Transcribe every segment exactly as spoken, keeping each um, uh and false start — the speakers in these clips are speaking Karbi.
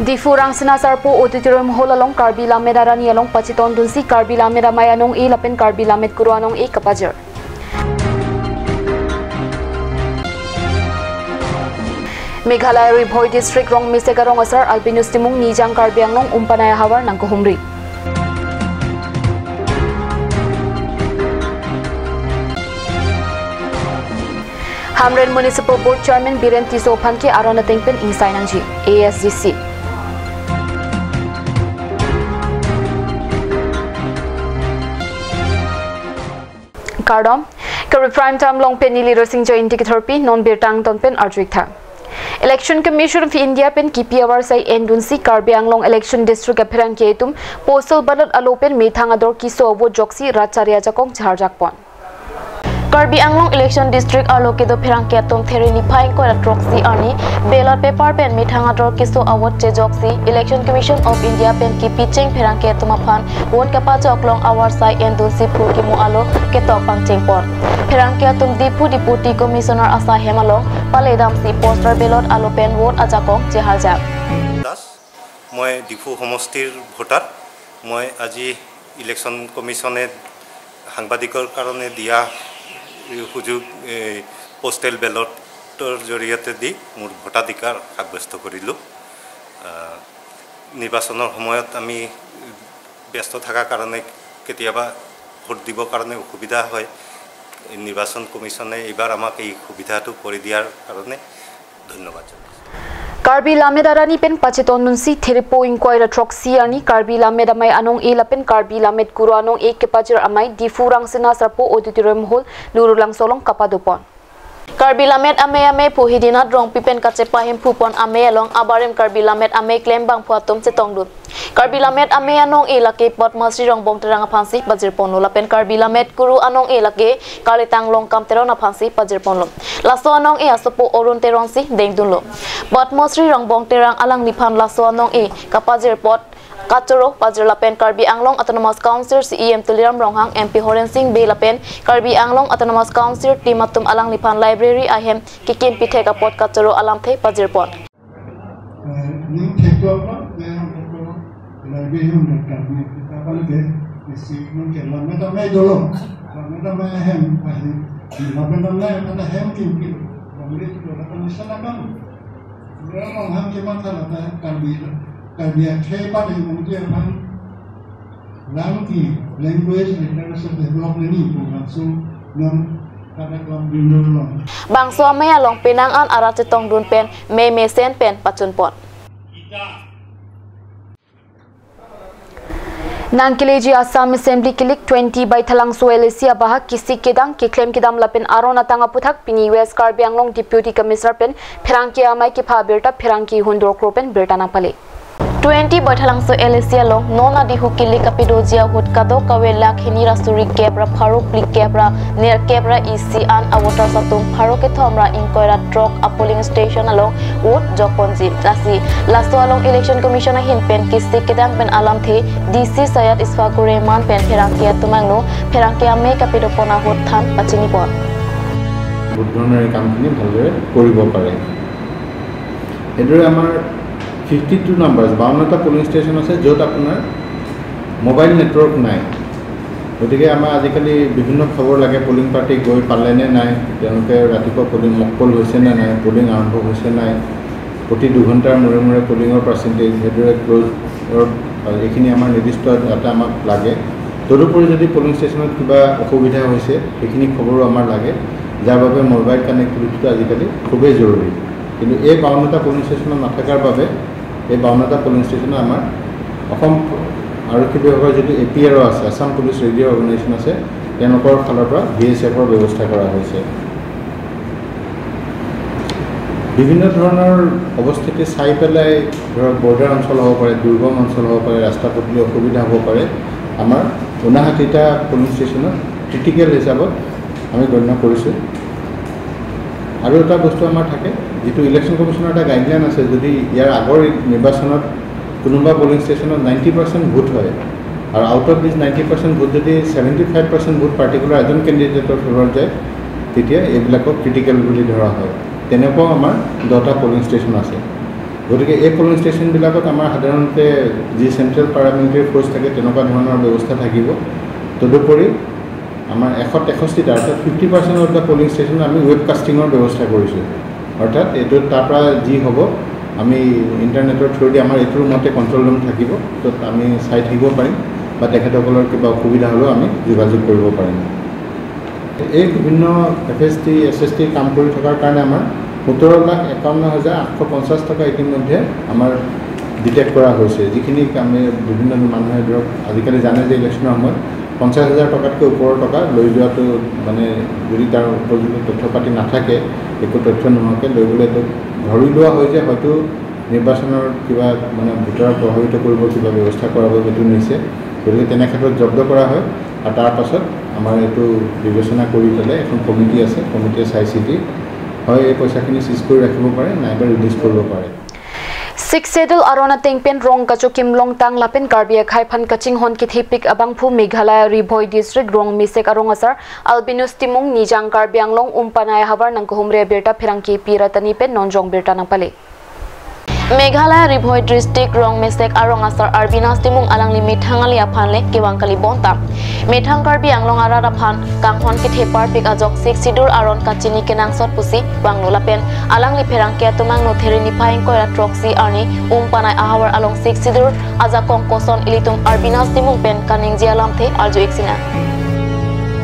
Diphu Rangsina Sarpo Auditorium Hall along Karbi Lammet Arani along pachetongdunsi Karbi Lammet Amei anong-e lapen Karbi Lammet Kuru anong-e kapajir. Meghalaya Ri-Bhoi District Rongmesek arong asar Albinus Timung nijang Karbi Anglong Umpanai ahavar nangkehumri. Hamren Municipal Board Chairman Biren Tisso aphan ke aron ateng pen ingsai nangji, A S D C. Kardom, Karbi Prime Time along pen neli Rosing Jainti kethorpi, non birta angton pen arju-ik tha. Election Commission of India pen kipi avarsai endunsi Karbi Anglong election district apherangke atum postal ballot alo pen methang ador keso avote ajoksi rat chari ajakong cheharjak pon. Karbi Anglong election district arlo kedo pherangke atum There niphai ingkoi ra throksi arni ballot paper pen methang ador keso avote chejoksi Election Commission of India pen kipicheng pherangke atum aphan vote kapachok along avarsai endunsi phurkimo alo ketok pangcheng pon. Pherangke atum Diphu Deputy Commissioner asai hem along paledamsi postal ballot alo pen vote ajakong cheharjak. Das, মই ডিফু সমষ্টিৰ ভোটাৰ। মই আজি ইলেকশ্যন কমিশ্যনে সাংবাদিকৰ কাৰণে দিয়া এই সুযোগ, এই পোষ্টেল বেলটৰ জৰিয়তে দি মোৰ ভোটাধিকাৰ সাব্যস্ত কৰিলোঁ। আহ, নিৰ্বাচনৰ সময়ত আমি ব্যস্ত থকাৰ কাৰণে কেতিয়াবা ভোট দিবৰ কাৰণে অসুবিধা হয়। নিৰ্বাচন কমিশ্যনে এইবাৰ আমাক এই সুবিধাটো কৰি দিয়াৰ কাৰণে ধন্যবাদ জনাইছোঁ। Karbi Lammet Arani pen pachetongdunsi There po ingkoi ra throksi arni Karbi Lammet Amei anong-e lapen Karbi Lammet Kuru anong-e kepajir amei Diphu Rangsina Sarpo Auditorium Hall Lurulangso along kapado pon. Karbi Lammet Amei amei phu Hidinath Rongpi pen kachepa hemphu pon amei along abarim Karbi Lammet Amei klembangphu atum chetongdun. Karbi Lammet Amei anong-e lake Padmasri Rongbong Terang aphansi pajir ponlo lapen Karbi Lammet Kuru anong-e lake Karlitang Longkam Teron aphansi pajir ponlo. Laso anong-e asopo Arun Teron si dengdunlo. Padmasri Rongbong Terang alangliphan laso anong-e kapajir apot kachoro pajir lapen Karbi Anglong Autonomous Council C E M Tuliram Ronghang, M P Horen Sing Bey lapen Karbi Anglong Autonomous Council team atum alangliphan library ahem kekim pithek apot kachoro alamthe pajir pon. Eh, ning theklo apa, eh, apa, library hum dekat ni, apa lagi, isi nung ke Lammet Amei dolo, Lammet Amei hem, ahi, Lammet Amei, apa hem kim kim, Lammet itu apa ni sana kan, orang orang ham kim apa lah, Karbi, Karbi akhir pada yang mungkin apa, Lamki, Language and Cultural Development ni program so non kada kelam dulu. Bangso amei along penang an arat chetongdun pen mei mesen pen pachun pon. Nangkeleji Assam Assembly kilik twenty Baithalangso L A C abahak kisik kedang keklem kedam lapen aron atang aputhak pini West Karbi Anglong Deputy Commissioner pen pherangke amei kepha abirta pherangke hundor kro pen birta nangpale. Twenty Baithalangso L A C along non adihu kilik kapidoji ahut kadokave lakh hini ra suri kep ra pharo phli kep ra ner kep ra isi an avoters atum pharo kethom ra ingkoi ra throk apolling station along vote jokponji. Lasi laso along Election Commission ahin pen kisik kedang pen alamthe D C Syed Ishfaqur Rahman pen pherangke atum angno pherangke amei kapidopon ahut than pachinipon. বহুত ধৰণৰ এই কামখিনি ভালদৰে কৰিব পাৰে। সেইদৰে আমাৰ fifty two number, বাৱন্নটা পলিং ষ্টেচন আছে, য'ত আপোনাৰ মোবাইল নেটৱৰ্ক নাই। গতিকে আমাৰ আজিকালি বিভিন্ন খবৰ লাগে, পলিং পাৰ্টি গৈ পালে নে নাই, তেওঁলোকে ৰাতিপুৱা পলিং মকপল হৈছে নে নাই, পলিং আৰম্ভ হৈছে নাই, প্ৰতি দুঘণ্টাৰ মূৰে মূৰে পলিঙৰ পাৰ্চেণ্টেজ, সেইদৰে ক্ল'জৰ, এইখিনি আমাৰ নিৰ্দিষ্ট ডাটা আমাক লাগে। তদুপৰি যদি পলিং ষ্টেচনত কিবা অসুবিধা হৈছে, সেইখিনি খবৰো আমাৰ লাগে, যাৰ বাবে মোবাইল কানেক্টিভিটিটো আজিকালি খুবেই জৰুৰী। কিন্তু এই বাৱন্নটা পলিং ষ্টেচনত নাথাকাৰ বাবে এই বাৱন্নটা পলিং ষ্টেচনত আমাৰ অসম আৰক্ষী বিভাগৰ যিটো এ পি আৰ অ' আছে, আছাম পুলিচ ৰেডিঅ' অৰ্গেনাইজেশ্যন আছে, তেওঁলোকৰ ফালৰ পৰা ভি এইচ এফৰ ব্যৱস্থা কৰা হৈছে। বিভিন্ন ধৰণৰ অৱস্থিতি চাই পেলাই, ধৰক, বৰ্ডাৰ অঞ্চল হ'ব পাৰে, দুৰ্গম অঞ্চল হ'ব পাৰে, ৰাস্তা পদূলি অসুবিধা হ'ব পাৰে, আমাৰ ঊনাষাঠিটা পলিং ষ্টেচনত ক্ৰিটিকেল হিচাপত আমি গণ্য কৰিছোঁ। আৰু এটা বস্তু আমাৰ থাকে, যিটো ইলেকশ্যন কমিশ্যনৰ এটা গাইডলাইন আছে, যদি ইয়াৰ আগৰ নিৰ্বাচনত কোনোবা পলিং ষ্টেচনত নাইণ্টি পাৰ্চেণ্ট ভোট হয় আৰু out of this ninety percent vote যদি seventy five percent vote particular এজন কেণ্ডিডেটৰ ফেভাৰত যায়, তেতিয়া এইবিলাকক ক্ৰিটিকেল বুলি ধৰা হয়। তেনেকুৱাও আমাৰ দহটা পলিং ষ্টেচন আছে। গতিকে এই পলিং ষ্টেচনবিলাকত আমাৰ সাধাৰণতে যি চেণ্ট্ৰেল পেৰামিলিটাৰী ফ'ৰ্চ থাকে, তেনেকুৱা ধৰণৰ ব্যৱস্থা থাকিব। তদুপৰি আমাৰ এশ তেষষ্ঠিটা, অৰ্থাৎ fifty percent of the polling station আমি ৱেব কাষ্টিঙৰ ব্যৱস্থা কৰিছোঁ। অৰ্থাৎ এইটো তাৰ পৰা যি হ'ব, আমি ইণ্টাৰনেটৰ থ্ৰুদি, আমাৰ এইটো ৰুমতে কণ্ট্ৰল ৰুম থাকিব, য'ত আমি চাই থাকিব পাৰিম বা তেখেতসকলৰ কিবা অসুবিধা হ'লেও আমি যোগাযোগ কৰিব পাৰিম। এই বিভিন্ন এফ এছ টি, এছ এছ টি কাম কৰি থকাৰ কাৰণে আমাৰ সোতৰ লাখ একাৱন্ন হাজাৰ আঠশ পঞ্চাছ টকা ইতিমধ্যে আমাৰ ডিটেক্ট কৰা হৈছে, যিখিনি আমি বিভিন্ন মানুহে ধৰক আজিকালি জানে যে ইলেকশ্যনৰ সময়ত পঞ্চাছ হাজাৰ টকাতকৈ ওপৰৰ টকা লৈ যোৱাটো, মানে, যদি তাৰ উপযুক্ত তথ্য পাতি নাথাকে, একো তথ্য নোহোৱাকৈ লৈ গ'লে এইটো ধৰি লোৱা হয় যে হয়তো নিৰ্বাচনৰ কিবা, মানে, ভোটাৰক প্ৰভাৱিত কৰিব, কিবা ব্যৱস্থা কৰাব, সেইটো নিছে। গতিকে তেনে ক্ষেত্ৰত জব্দ কৰা হয় আৰু তাৰ পাছত আমাৰ এইটো বিবেচনা কৰি পেলাই এখন কমিটি আছে, কমিটিয়ে চাই চিতি হয় এই পইচাখিনি চিজ কৰি ৰাখিব পাৰে, নাইবা ৰিলিজ কৰিব পাৰে। Sixth Schedule aron ateng pen rong kachokim longtang lapen Karbi akhei aphan kachinghon kethepik abangphu Meghalaya Ri Bhoi District Rongmesek arong asar Albinus Timung nijang Karbi Anglong Umpanai ahavar nangkehumri abirta pherangke P Ratani pen nonjong birta nangpale. Meghalaya Ri Bhoi District Rongmesek arong asar Albinus Timung alangli methang ali aphan le kevang kali bonta methang Karbi Anglong arat aphan kanghon kethe parpik ajok Sixth Schedule aron kachini kenangsot pusi vanglo lapen alangli pherangke atum angno There niphai ingkoi ra throksi arni Umpanai ahavar along Sixth Schedule ajakong koson ilitum Albinus Timung pen kaningje alamthe arju-ik sinang.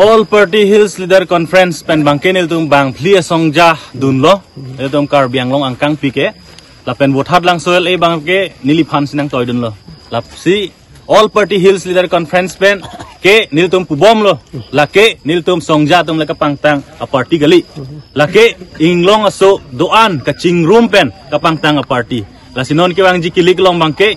All Party Hills Leader Conference pen abangke nelitum bangphli asong ja dunlo, nelitum Karbi Anglong angkang pike, lapen Vothatlangso L A abangke neliphan si nangtoidunlo. Lasi All Party Hills Leader Conference pen ke nelitum pubomlo, lake nelitum song ja atum le kapangtang aparty kali. Lake inglong aso do-an kachingrum pen kapangtang aparty. Lasi non kevangji kilik along abangke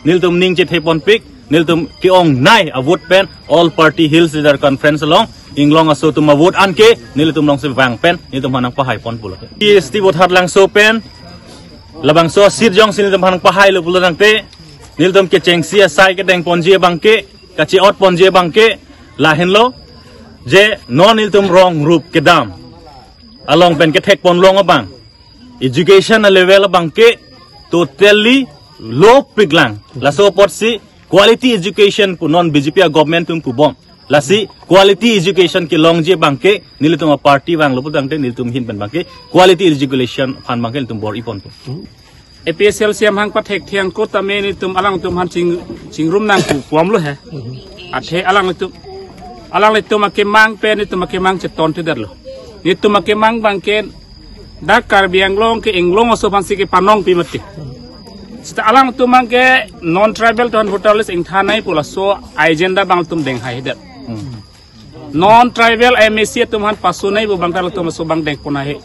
nelitum ning chethe ponpik, nelitum ke-ongnei avote pen All Party Hills Leader Conference along inglong aso atum avote anke nelitum alongsi vang pen nelitum aphan nangpahai pon pulo. P S T Vothatlangso pen labangso a-seat jongsi nelitum aphan nangpahailo pulo tangte, nelitum kechengsi asai kedeng ponji abangke, kache-ot ponji abangke lahenlo, je non nelitum rong rup kedam along pen kethek pon long abang, education a-level abangke totally low piklang. Laso apotsi quality education pu non B J P a-government atum pubom. Lasi quality education kelongji abangke nelitum aparty vanglo putangte nelitum ahin pen abangke quality education aphan abangke nelitum bor-i ponpo. A P H L C amahang pathek thiang ko tame nelitum alangtum aphan ching, chingrum nangpu pomlo he. Athe alanglitum, alanglitum akemang pen nelitum akemang chetonthedetlo. Nelitum akemang abangke dak Karbi Anglong ke inglong aso aphansi kepanongpi mati. Seta alangtum abangke non tribal atum aphan voter list ingthan nangji pu laso agenda abang nelitum denghaidet. Non tribal M A C atum aphan pasun nangji pu abang ta latum laso abang dengpon ahe.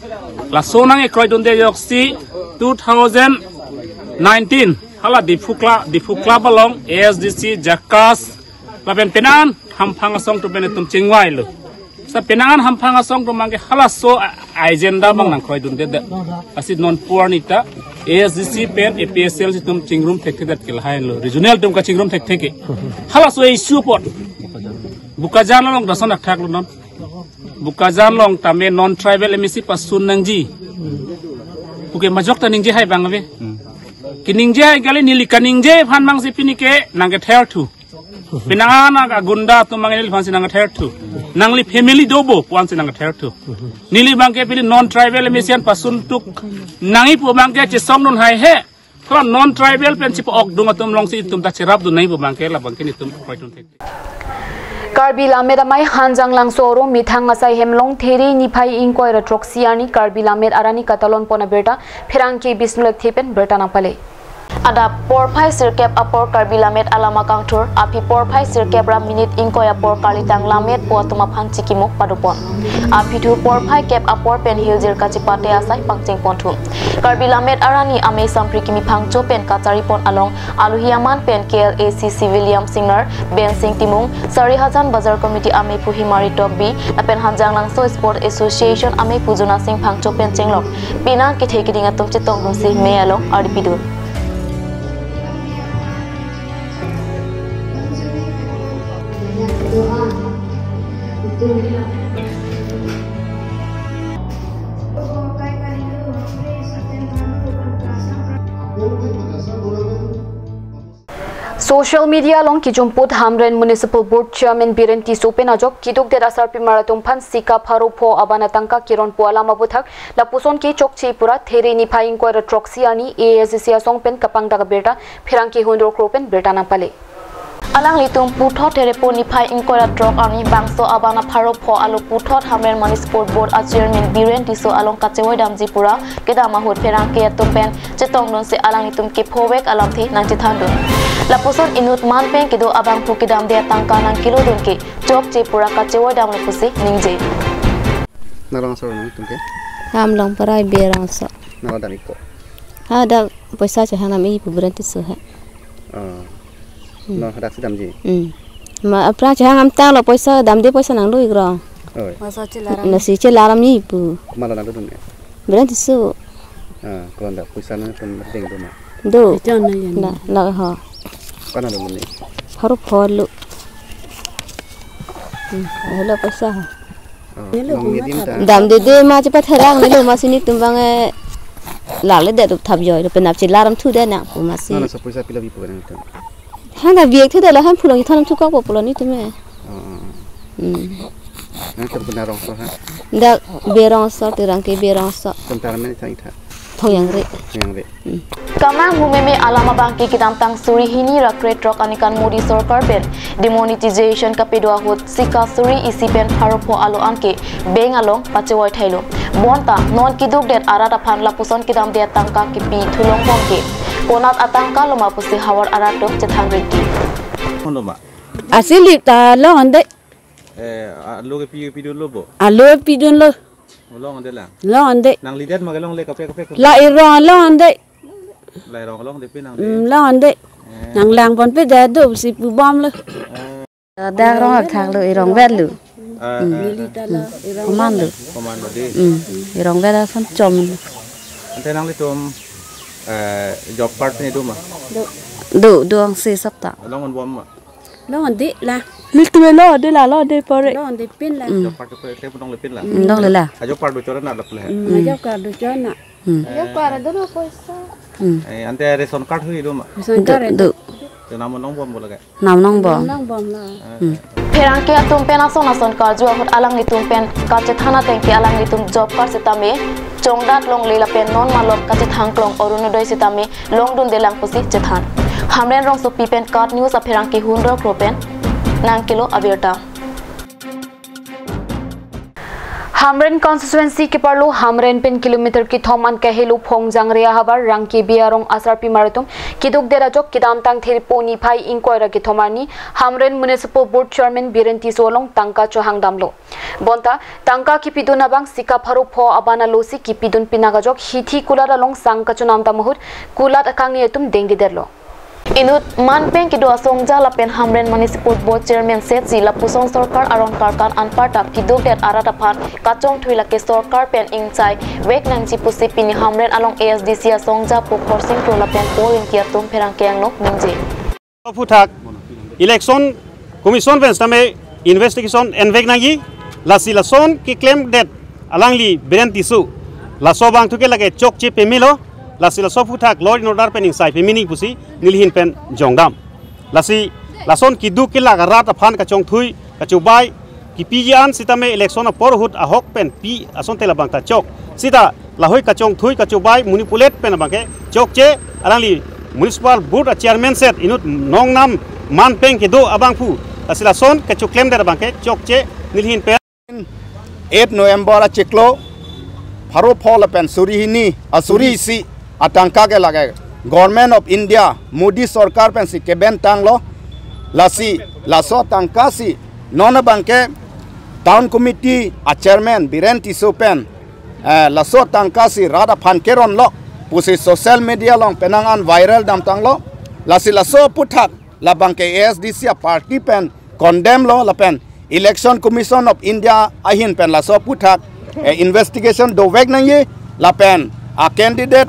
Laso nangkekroidunde ajoksi two thousand nineteen hala Diphu Club, Diphu Club along A S D C, JACAS lapen penang hamphang asong atum pen nelitum chingvailo. Seta penang hamphang asong atum abangke halaso a-, agenda abang nangkroidunde. Lasi non pu arni ta A S D C pen A P H L C atum chingrum thekthedet ke lahenlo. Regional atum kachingrum thektheke. Halaso issue apot Bokajan along lason athaklo non. Bokajan along tame non tribal M A C pasun nangji puke majok ta ningjehai abang ave. Keningje hai kali, neli kaningje aphan abangsi pini ke nangketherthu. Penang agunda atum abang neliphansi nangketherthu. Nangli family dobo pu-ansi nangketherthu. Neli abangke pini non tribal M A C an pasun tuk nangji pu abangke chesongdun haihe. Hala non tribal pen chepa-okdung atum alongsi itum ta cherapdun nangji pu abangke la abangke nelitum kroidun thek. Karbi Lammet Amei Hanjanglangso arong methang asai hem along There niphai ingkoi ra throksi arni Karbi Lammet arani katalon pon abirta pherangke Bisnu Lekthe pen birta nangpale. Adap porphai sirkep apor Karbi Lammet Alama Kangthur, aphi porphai sirkep ra minute ingkoi apor Karlitang Lammet pu atum aphan chikimo padopon. Aphi thu porphai kep apor pen hiljir kachepate asai pangcheng ponthu. Karbi Lammet arani amei Sampri Kimi Phangcho pen kachari pon along aluhi aman pen K L A C civilian singer Bensing Timung, Sarihajan Bazar Committee amei phu Himari Tokbi, lapen Hanjanglangso Sport Association amei phu Jona Sing Phangcho pen chenglok penang kethe keding atum chetongdunsi mei along ardi pidun. Social media along kijumput Hamren Municipal Board Chairman Biren Tisso pen ajok kidukdet asarpimar atum aphan sika pharo pho abana tangka kiron pu alam aputhak lapuson ke chokche pura There niphai ingkoi ra throksi arni A S D C asong pen kapangdak abirta pherangke Hundro Kro pen birta nangpale. Alanglitum puthot Therepo niphai ingkoi ra throk arni bangso abana pharo pho alo puthot Hamren Municipal Board a Chairman Biren Tisso along kachevoi damji pura kedam ahut pherangke atum pen chetongdunsi alanglitum kephovek alamthe nangchethandun. Lapuson inut man pen kedo abangphu kedamde atangka nangkelodun ke chokche pura kachevoi damlo pusi ningje. Nang rong asor nangtum ke? Ham Longparai Berongso. Nang dam ikpo? Hadak poisa chehang dam-i pu Biren Tisso he. Oh. Hmm. Non hadak si damji? Hmm. Ma aphrang chehang damtanglo poisa damde poisa nangdo ikrong. Oi. Masa chelaram. Lasi chelaram-i pu. Komat nangdodun ke? Biren Tisso. Ah, komat dak poisa nangtum deng do ma? Do. Ichon na yan. La, la ho. Komat nangdodun ni? Pharo pho lo. Hmm, helo poisa ho. Oh, nelo nong komat nidim ta? Damdede ma chepatherang nelo masi netum abang, eh, lale det up thap joi, penap chelaram thudet nang pu masi. Nang laso poisa pilo bipo nangtum? Hang ta biek thudet lo, hang phu along kethon thukok po pulo netum e. Oh, oh, oh. Hmm. Nangtum konat rong asor ha? Dak Berongso, Terangke Berongso. Konat mane thang itha? Thongyangre. Thongyangre. Hmm. Kamang humeme alam abangke kedamtang suri hini ra krethrok aningkan Modi sorkar pen demonetization kapedo ahut sika suri isi pen pharo pho alo anke bank along pachevoi thailo. Bonta non kidukdet arat aphan lapuson kedamde atangka kepi thulong bom ke konat atangka lo ma pusi havar arat atum chethan rinti. Kondo ma? Asilip ta longonde. Eh, alo kepi pidunlo bo? Alo pidunlo. Longonde lang. Longonde. Nang lidet ma kelongle kaprek kaprek? La irong longonde. La irong longde pe nang de. Mm, longonde. Eh. Nang lang ponpe det do si pu bomlo. Eh. Dak rong athak lo irong vet lo. Eh, eh, eh. Neli ta lo irong. Komat lo. Komat lo de. Mm. Irong vet ason chom. Ante nanglitum, eh, job card ni do ma? Do. Do, do angse sapta. Longon bom ma? Longonde la. Nelitum longonde la, longonde pore. Longonde pin la. Mm. Job card ke te pun longle pin la. Mm, longle la. Ajo card do chora na la ple. Mm, ajo card do chora na. Mm. Ajo card do na poisa. Mm. Eh, ante ration card hui do ma? Ration card do. Do. Te nam nong bom bola ke? Nam nong bom. Nam nong bom la. Hmm. Pherangke atum pen ason ason karju ahut alanglitum pen kachethan ateng ke alanglitum job card sitame chongdat longle lapen non malom kachethang klong Orunodoi sitame longdunde lang pusi chethan. Hamren rongsopi pen KAT News apherangke Hundro Kro pen nangkelo abirta. Hamren constituency keparlo Hamren pen kilometer kethom an kahelo Phongjangre ahavar Rangkebi arong asarpimar atum kidukdet ajok kedamtang Therepo niphai ingkoi ra kethom arni Hamren Municipal Board Chairman Biren Tisso along tangka chohang damlo. Bonta tangka kepidun abang sika pharo pho abana losi kepidun pinak ajok hithi kulat along sang kachonam dam ahut kulat akangni atum dengdedetlo. Inut man pen kedo asongja lapen Hamren Municipal Board Chairman setsi lapuson sorkar aron karkan anpar ta kidukdet arat aphan kachongthui lake sorkar pen ingchai vek nangji pusi pini Hamren along A S D C asongja Pu Khorsing Kro lapen Pu Rinti atum pherangke angno ningje. Aphuthak Election Commission pen sitame investigation envek nangji, lasi lason keklemdet alangli Biren Tisso. Laso abang thuke lake chokche pemelo, lasi laso aphuthak law and order pen ingsai pemini pusi nelihin pen jongdam. Lasi lason keduk kelak arat aphan kachongthui, kachobai, kepiji an sitame election apor ahut ahok pen pi asonte labang ta chok. Sita lahoi kachongthui kachobai manipulate pen abangke chokche alangli municipal board a chairman set inut nongnam man pen kedo abangphu. Lasi lason kachoklemdet abangke chokche nelihin pen. Eight November achiklo pharo pho lapen suri hini, a suri isi atangka ke lake Government of India, Modi sorkar pensi kebentanglo. Lasi laso tangka si non abangke town committee a chairman Biren Tisso pen, eh, laso tangka si rat aphan keronlo pusi social media along penang an viral damtanglo. Lasi laso aphuthak labangke A S D C a party pen condemn lo lapen Election Commission of India ahin pen laso aphuthak, eh, investigation dovek nangji lapen a candidate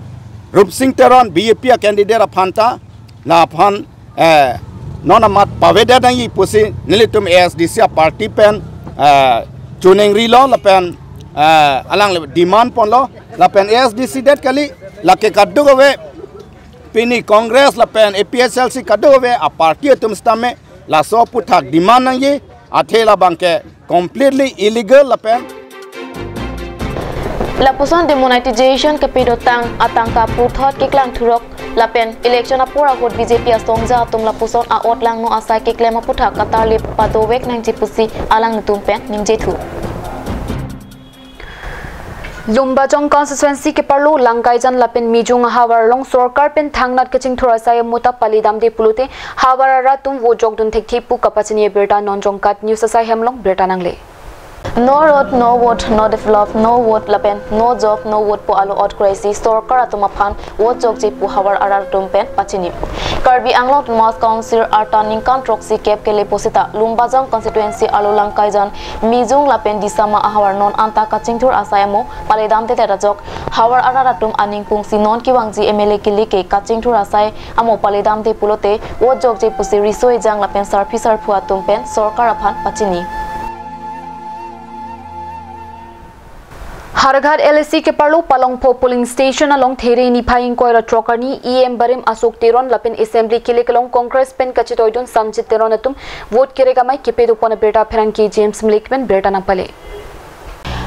Rupsing Teron B J P a candidate aphan ta na aphan, eh, non amat pavedet nangji pusi nelitum A S D C a party pen, eh, chuning rilo lapen, eh, alangli demand ponlo lapen A S D C det kali lake kaduk ave Pini Congress lapen A P H L C kadokave a-party atum sitame laso aputhak demand nangji, athe labang ke completely illegal lapen Lapuson demonetization kepidotang atangka puthot keklang thurok lapen election apor ahut B J P asongja atum lapuson a-ot langno asai keklem aputhak katarlip padovek nangji pusi alangtum pen ningje thu. Lumbajong constituency keparlo Langkaijan lapen Mijung ahavar along sorkar pen thangnat kachingthur asai amo ta palidamde pulote havar arat atum vote jokdun thekthe pu kapachini abirta non Jongkat News asai hem along birta nangle. No road, no vote, no develop, no vote lapen no job, no vote pu a-law ot kre-isi sorkar atum aphan vote jokje pu havar arat atum pen pachini. Karbi Anglong Autonomous Council arta ningkan throksi kep kele pusita Lumbajong constituency arlo Langkaijan, Mijung lapen Disama ahavar non anta kachingthur asai amo palidamde det ajok havar arat atum aning pungsi non kevangji M L A kili ke kachingthur asai amo palidamde pulote vote jokje pusi riso ejang lapen sarpi sarpo atum pen sorkar aphan pachini. Howraghat L A C keparlo Palongpho polling station along There niphai ingkoi ra throk arni E M barim Ashok Teron lapen assembly kelek along Congress pen kachetoidun Sanjit Teron atum vote kerek amei kepedopon abirta pherangke James Mlik pen birta nangpale.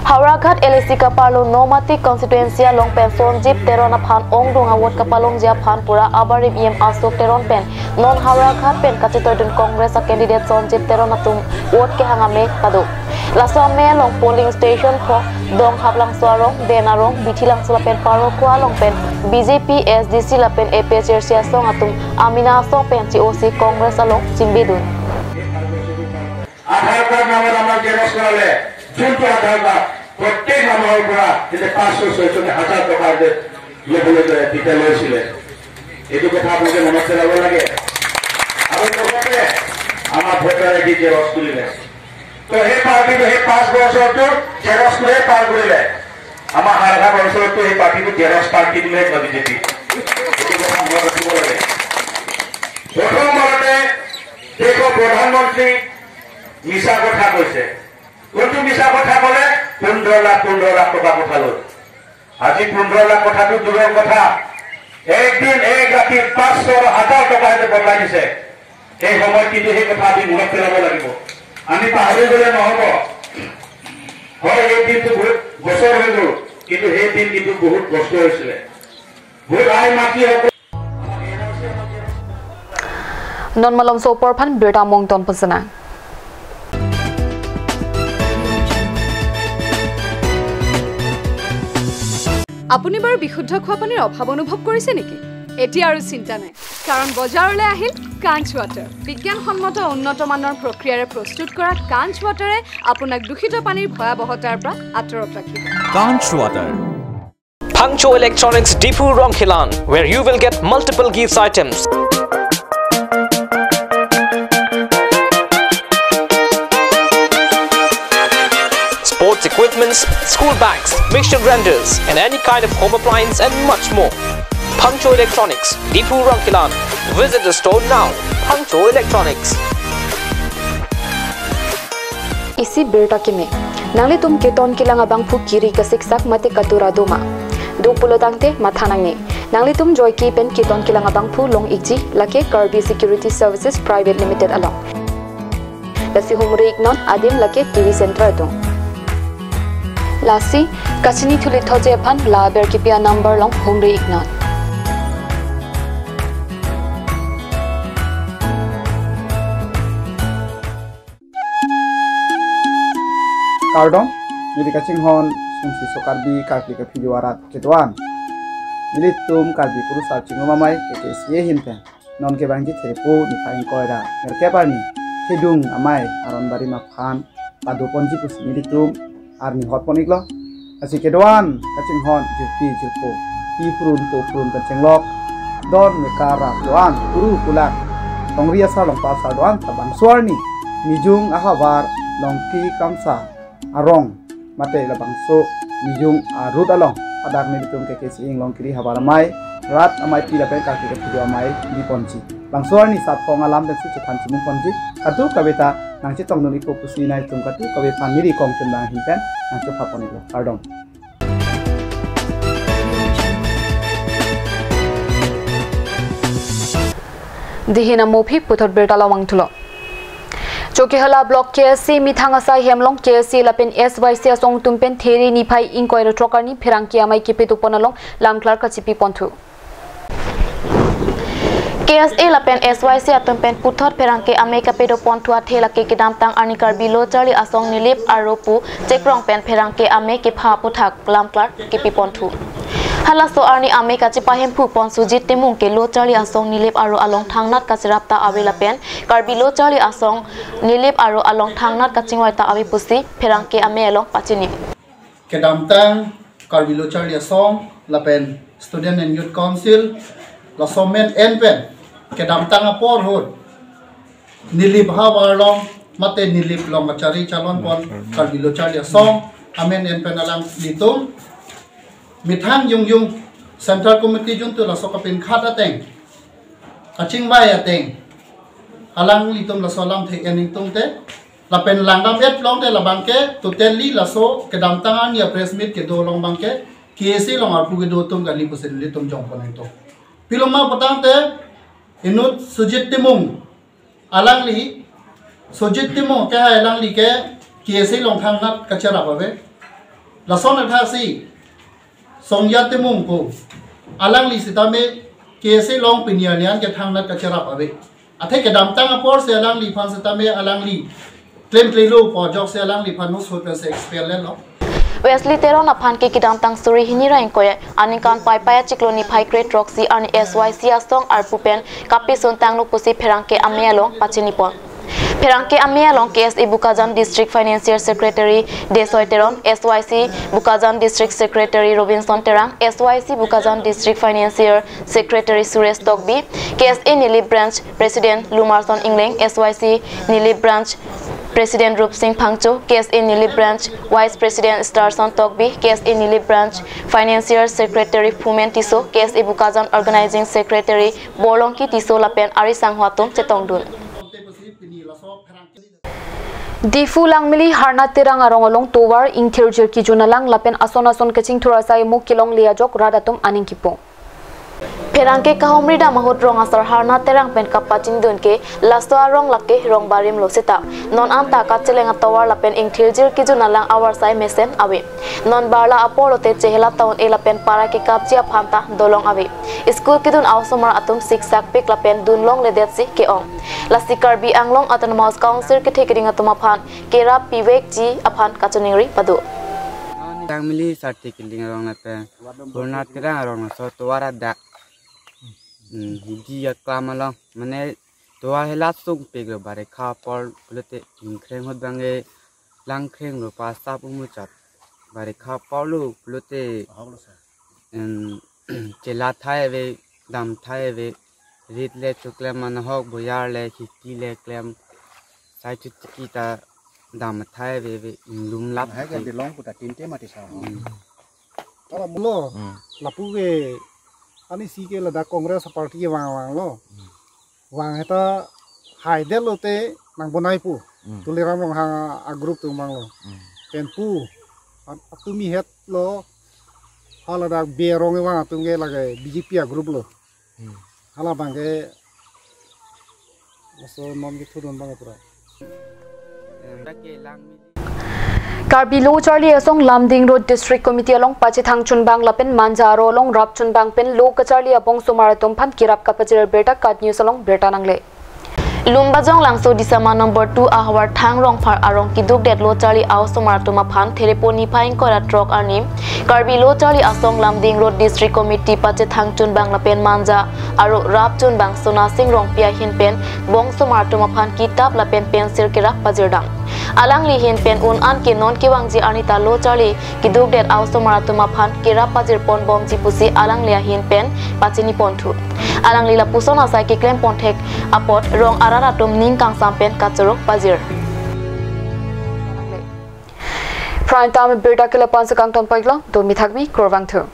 Howraghat L A C keparlo Nomati constituency along pen Sanjit Teron aphan ongdung a-vote kapalongji aphan pura abarim E M Ashok Teron pen non Howraghat pen kachetoidun Congress a-candidate Sanjit Teron atum vote kehang amei pado. Laso amei along polling station pho Dong Haplangso arong, Den arong, Bithilangso lapen Parokho along pen B J P, S D C lapen A P H L C asong atum amena asong pen chi-osi Congress along chingbedun. আধাৰ কাৰ্ড নামৰ আমাৰ জেৰক্স কৰালে, যোনটো আধাৰ কাৰ্ড প্ৰত্যেক মানুহৰ পৰা সিহঁতে পাঁচশ, ছয়শ নে হাজাৰ টকা যে ল'বলৈ যায়, তেতিয়া লৈছিলে। এইটো কথা আপোনালোকে মনত পেলাব লাগে। আৰু লগতে আমাৰ ভোটাৰ আই ডি জেৰক্স কৰিলে। তো সেই পাৰ্টিটো সেই পাঁচ বছৰটো জেৰক্স কৰিয়ে পাৰ কৰিলে। আমাৰ হাৰঘাট অঞ্চলততো সেই পাৰ্টিটো জেৰক্স পাৰ্টি বুলিহে কয় বিজেপি। এইটো কথা মনত ৰাখিব লাগে। প্ৰথম বাৰতে দেশৰ প্ৰধানমন্ত্ৰী মিছা কথা কৈছে। কোনটো মিছা কথা ক'লে? পোন্ধৰ লাখ, পোন্ধৰ লাখ টকা কথা লৈ। আজি পোন্ধৰ লাখ কথাটো দূৰৰ কথা, একদিন এক ৰাতি পাঁচশ আৰু হাজাৰ টকা সিহঁতে বদলাই দিছে। সেই সময়ত কিন্তু সেই কথা আমি মনত পেলাব লাগিব। আমি পাহৰি গ'লে নহ'ব। হয়, এই দিনটো বহুত বছৰ হৈ গ'ল, কিন্তু সেই দিন কিন্তু বহুত কষ্ট হৈছিলে। বহুত আই মাতৃসকল Non malomso apor aphan birta mong ton pusana. আপুনি বাৰু বিশুদ্ধ খোৱা পানীৰ অভাৱ অনুভৱ কৰিছে নেকি? এতিয়া আৰু চিন্তা নাই, কাৰণ বজাৰলৈ আহিল কাঞ্চ ৱাটাৰ। বিজ্ঞানসন্মত উন্নত মানৰ প্ৰক্ৰিয়াৰে প্ৰস্তুত কৰা কাঞ্চ ৱাটাৰে আপোনাক দূষিত পানীৰ ভয়াৱহতাৰ পৰা আঁতৰত ৰাখিব। Kanch Water. Phangcho Electronics Diphu Rongkhelan, where you will get multiple gifts items. Sports equipments, school bags, mixture grinders, and any kind of home appliance and much more. Phangcho Electronics, Diphu Rongkhelan. Visit the store now. Phangcho Electronics. Isi birta kimi. Nanglitum keton kelang abangphu kiri kasiksak mate katura doma. Do pulotangte matha nangne. Nanglitum joike pen keton kelang abangphu long-ikji lake Karbi Security Services Private Limited along. Lasi humri-iknon, adim lake T V Center atum. Lasi kachini thuli thotji aphan la aber kipi a-number along humri-iknon. Kardom, neli kachinghon Sungsi Sokarbi Karkli Kaphijo arat kedo-an. Nelitum Karbi Kurusar Chingrum Amei K K C A ahin pen non kevangji There niphai ingkoi ra nerkep arni thedung amei aron barim aphan padoponji pusi nelitum arni hotpon-iklo. Lasi kedo-an kachinghon jirpi jirpo, pi purun po purun kachenglok, don mekar rat do-an, kuru kulak, tongri asar longpa asar do-an ta bangso arni Mijung ahavar Longki Kamsa arong mate labangso Mijung a-road along hadak nelitum K K C A Inglong Kiri Havar Amei, Rat Ameipi lapen Karkli Kaphijo Amei biponji. Bangso arni saphong alam pensi chethan chimung ponji. Kadokave ta nangchetongdun-ikpo pusi nangtum kadokave aphan neli kongchun bang ahin pen nangchopha pon-iklo. Kardom. Dihina Mophi puthot birta lamang thulo. Chokihola Block K S A methang asai hem along K S A lapen S Y C asong atum pen There niphai ingkoi ra throk arni pherangke amei kepadopon along lamklar kachipi ponthu. K S A lapen S Y C atum pen puthot pherangke amei kapadopon thu athe lake kedamtang arni Karbi Lo Charli Asong Nilip Aro pu chekrong pen pherangke amei kepha aphuthak lamklar kipi ponthu. Halaso arni amei kachipahemphu pon Sujit Timung ke Lo Charli Asong Nilip Aro along thangnat kacherap ta ave lapen Karbi Lo Charli Asong Nilip Aro along thangnat kachingvai ta ave pusi pherangke amei along pachini. Kedamtang Karbi Lo Charli Asong lapen Student and Youth Council laso amen en pen kedamtang apor ahut Nilip havar along mate Nilip along kachari chalon pon Karbi Lo Charli Asong amen en pen alanglitum methang jongjong Central Committee juntu laso kapinkhat ateng kachingvai ateng alanglitum laso alamthe en ingtungte lapen langdam-et longte labangke totally laso kedamtang arni a-press meet kedo along abangke K S A along arpu kedo atum kali pusi nelitum jongpon ingtung. Pilo ma putangte inut Sujit Timung alangli, Sujit Timung ke hai alangli ke K S A along thangnat kacherap ave. Lason athasi Songja Timung pu alangli sitame K S A along pini arni an ke thangnat kacherap ave. Athe kedamtang apor si alangliphan sitame alangli klemklelo pu ajoksi alangliphan nus hut pensi expel lelo. Wesley Teron aphan ke kedamtang suri hini ra ingkoi aningkan Paipai achiklo niphai kre throksi arni S Y C asong arpu pen kapisun tanglo pusi pherangke amei along pachini pon. Pherangke amei along K S A Bokajan District Financial Secretary Desoi Teron, S Y C Bokajan District Secretary Robinson Terang, S Y C Bokajan District Financial Secretary Suresh Tokbi, K S A Nilip Branch President Lumarson Ingleng, S Y C Nilip Branch President Rupsing Phangcho, K S A Nilip Branch Vice President Starson Tokbi, K S A Nilip Branch Financial Secretary Phumen Tisso, K S A Bokajan Organizing Secretary Borlongki Tisso lapen ari sangho atum chetongdun. Diphu Langmili Harnath Terang arong along tovar ingthirjir kejun alang lapen ason ason kachingthur asai mo kelongle ajok rat atum aning kipu. Pherangke kahumri dam ahut rong asar Harnath Terang pen kapachingdun ke laso arong lake rong barim lo seta non anta kacheleng atovar lapen ingthirjir kejun alang avarsai mesen ave. Non barla apor lote Chehla Town A lapen para kekapji aphan ta dolong ave. School kedun a-osomar atum siksak pik lapen dun longledetsi ke-ong. Lasi Karbi Anglong Autonomous Council kethe kering atum aphan kerap pivekji aphan kachiningri pado. Langmili Sarti Kiling arong lapen Harnath Terang arong laso tovar adak. Hmm, hidi aklam along. Mane tovar hela sungpik lo, barikha apor pulote ingkreng ahut abangke langkreng lo, pasap umuchot. Barikha apor lo pulote, em, chela thai ave, dam thai ave, rit le choklem, manahok boyar le, khiti le klem, sai chuti kita dam thai ave ave, inglum lap. Hai ke te. Belong kuta tinte mati sa. Hmm. Ala mulo, hmm, lapu ke, ani si ke ladak Congress party ke vang vanglo. Hmm. Vang heta haidetlo te nang bonai pu. Hmm. Tuliram Ronghang a-group atum vanglo. Hmm. Pen pu, at-, atumi hetlo, hala dak Berong vang atum ke lake B J P a-group lo. Hmm. Hala abangke laso non kethudun abang pura. Karbi Lo Charli Asong Lumding Road District Committee along pachethang chunbang lapen Manja Aro along rap chunbang pen lo kacharli abong osomar atum aphan kerap kapajir birta KAT News along birta nangle. Lumbajong Langso Disama number two ahavar Thang Rongphar arong kedukdet lo charli a-osomar atum aphan Therepo niphai ingkoi ra throk arni Karbi Lo Charli Asong Lumding Road District Committee pachethang chunbang lapen Manja Aro rap chunbang Sonasing Rongpi ahin pen bong osomar atum aphan kitap lapen pencil kerap pajirdam. Alangli ahin pen un-an ke non kevangji arni ta lo charli kedukdet a-osomar atum aphan kerap pajir ponbomji pusi alangli ahin pen pachini ponthu. Alangli lapuson asai keklem ponthek apot rong arat atum ning kangsam pen kachoro pajir. Prime Time birta ke lapu-an si kangton pon-iklo, domi thakmi, kurvangthu.